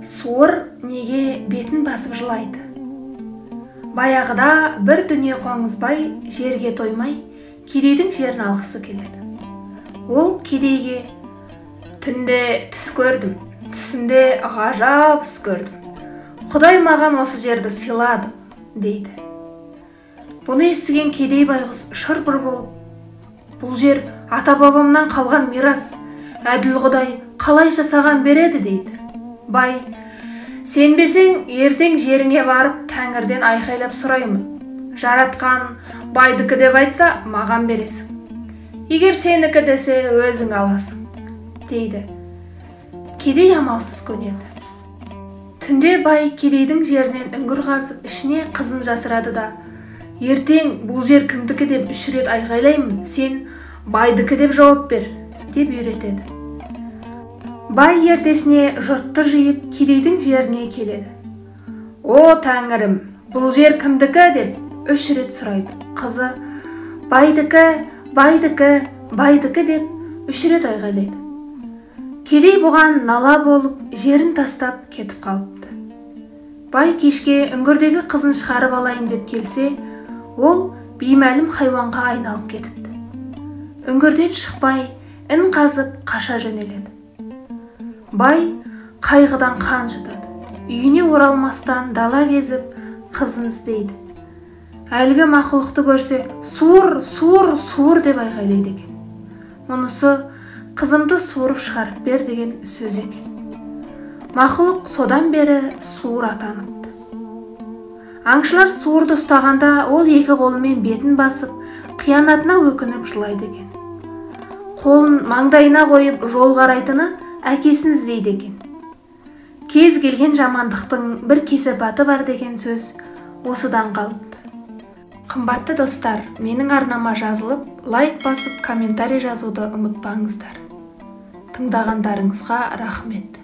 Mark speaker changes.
Speaker 1: Суыр неге бетін басып жылайды? Баяғыда бір дүние Қоңызбай жерге тоймай, кедейдің жерін алғысы келеді. Ол кедейге: «Түнде түс көрдім, түсімде ғажап іс көрдім. Құдай маған осы жерді сыйлады», дейді. Бұны естіген кедей байғұс шыр-пыр болып: «Бұл жер ата-бабамнан қалған мирас, әділ Құдай қалайша саған береді?» дейді. Бай: «Сенбесең, ертең жеріңе барып тәңірден айқайлап сұраймын. Жаратқан байдікі деп айтса, маған бересің. Егер сенікі десе, өзің аласың», дейді. Кедей амалсыз көнеді. Түнде бай кедейдің жерінен үңгір қазып, ішіне қызын жасырады да: «Ертең бұл жер кімдікі деп 3 рет айқайлаймын, сен байдікі деп жауап бер», деп үйретеді. Бай ертесіне жұртты жиып, кедейдің жеріне келеді. «О тәңірім, бұл жер кімдікі?» деп 3 рет сұрайды. Қызы: «Байдікі, байдікі, байдікі», деп 3 рет айғайлайды. Кедей бұған нала болып, жерін тастап кетіп қалыпты. Бай кешке үңгірдегі қызын шығарып алайын деп келсе, ол беймәлім хайуанға айналып кетіпті. Үңгірден шықпай, ін қазып қаша жөнеледі. Бай қайғыдан қан жұтады. Үйіне оралмастан дала кезіп, қызын іздейді. Әлгі мақұлықты көрсе, «Суыр, суыр, суыр» деп айғайлайды екен. Мұнысы қызымды суырып шығарып бер деген сөз екен. Мақұлық содан бері суыр атаныпты. Аңшылар суырды ұстағанда, ол екі қолымен бетін басып, қиянатына өкініп жылайды екен. Қолын маңдайына қойып жол қарайтыны әкесін іздейді екен. Кез келген жамандықтың бір кесапаты бар деген сөз осыдан қалыпты. Қымбатты достар, менің арнама жазылып, лайк басып, комментарий жазуды ұмытпаңыздар. Тыңдағандарыңызға рахмет.